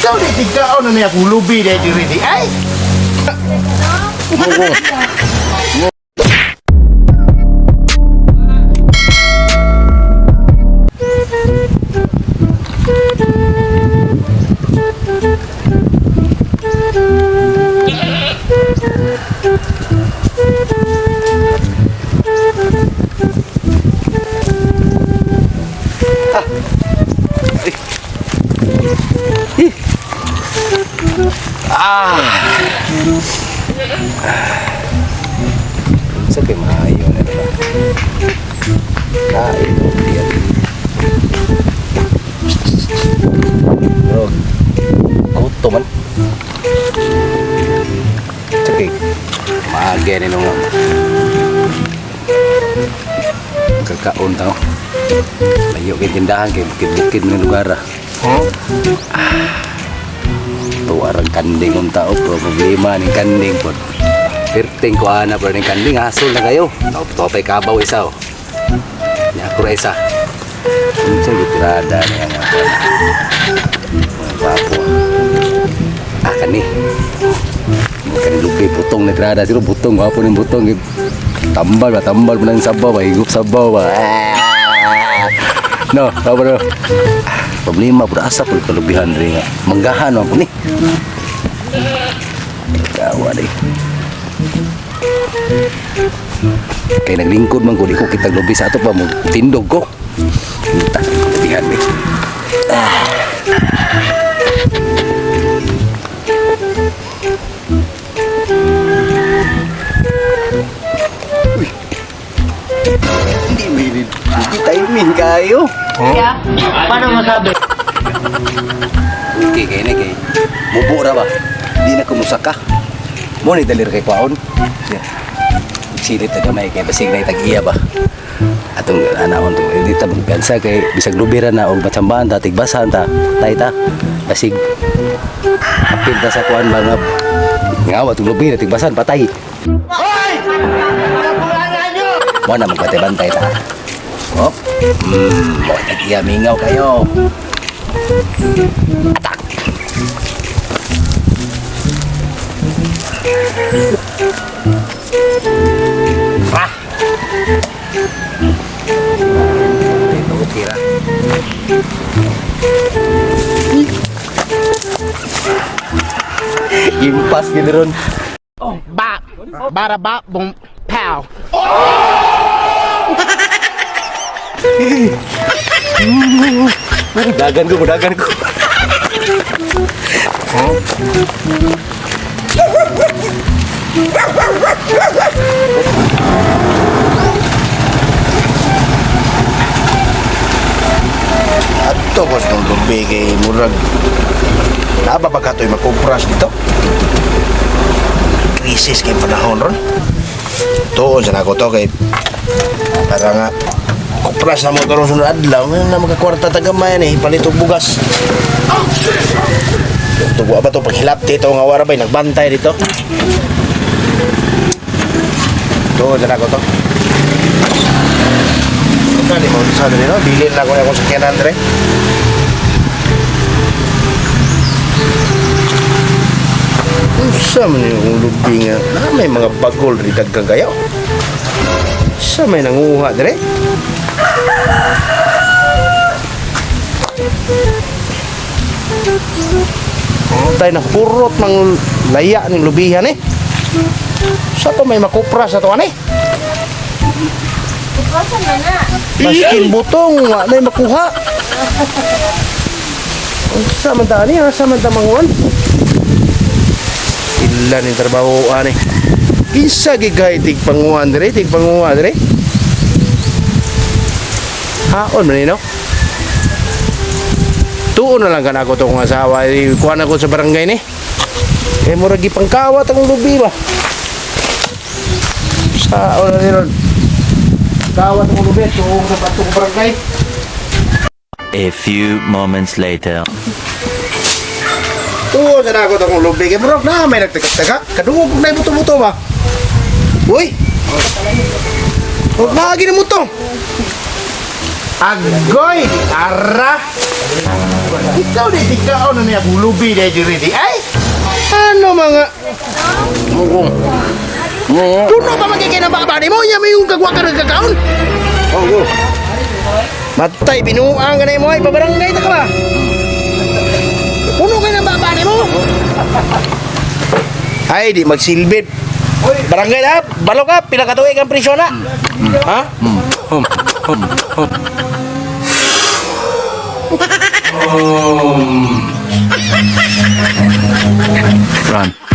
Ikaw di tigkaon na niya kung lubi dahil diri di ay. Sa kay maayo na diba? Kain o diyan. Pero, gusto man. Sa kay, maagi ni nung kakaon tao. Layo kay tindahan kay bukid-bukid ng lugar ah. Tuwa rang kanding ang tao pero problema ning kanding po. Perting ko ana pero ning kanding hasol na kayo. Topay kabaw isa oh. Nya ako ra isa. Unsa gitirada niya nga. Mga gwapo. Ah kani. Kani lupi butong na tirada siguro butong gwapo ning butong. Tambal ba tambal mo ng sabaw ba higup sabaw ba. Ah. No, tama no. Problema pud asa pud kalubihan rin nga. Manggahan man pud ni. Kawa di. Kay naglingkod man ko di ko kitag lubi sa ato pa mo tindog ko. Ta, kalubihan ni. Uy. Hindi may hindi timing kayo. Paano masabi? Okay, kay na kay. Mubo ra ba? Di na kumusaka. Mo ni dalir kay kwaon. Yeah. Silit na gamay kay basig na itag-iya ba. Atong anahon to hindi ta magpiansa kay bisag lubira na og matsambahan ta tigbasahan ta tay ta basig apil ta sa kuan mga ngawa tong lubira tigbasahan patay. Hoy! Mo na magbantay-bantay ta. Oh. Mo tag-iya mingaw kayo. Atak. Ah. Ito tira. Impas gini ron. Bop, bada bop, boom, pow. Dagan ko, dagan ko. Ato ko sa lubi kay murag. Naba ba kato'y makupras dito? Krisis kay panahon ron. Tuon sa nako to kay para nga kupras na mo karon sunod adlaw ngayon na magkakwarta ta gamay ni palit og bugas. Tugo ba to paghilap dito nga wara bay nagbantay dito. Tuon sa nako to. Kani mo sa diri no, bilin na ko akong sakyanan dire. Unsa man yung lubi nga na may mga bagol ri dagkang kayo. Sa may nanguha dire? Tay na purot mang laya ning lubihan eh. Sa pa may makupra sa tuan eh. Kuprasan na na. Maskin butong wa na makuha. Unsa man ta ani, asa man ta manguan? Ila ni trabaho ani. Kinsa gigay tig panguan dire, tig panguha dire? Haon man ni, no? Tuon na lang kanako to kong asawa, eh, kuha na ko sa barangay ni. Eh murag gipangkawat akong lubi ba. Sa na ni ron. Kawat akong lubi, tuong sa bato ko barangay. A few moments later. Tuo sa nako akong lubi kay murag na may nagtagak-tagak. Kadungog kog nay buto-buto ba. Uy. Huwag maagi na mo to. Agoy, ara. Ikaw di tikaon na niya bulubi dahil diri di. Ay! Ano mga... Puno pa magiging ang baba ni mo? Iya may yung kagwa ka nagkakaon. Oh, Matay, binuang ka na mo ay pabarangay ta ka ba? Puno ka ng baba ni mo? Ay, di magsilbi. Barangay na, balok ka, pila ka tuig ang presyo na. Ha? Run.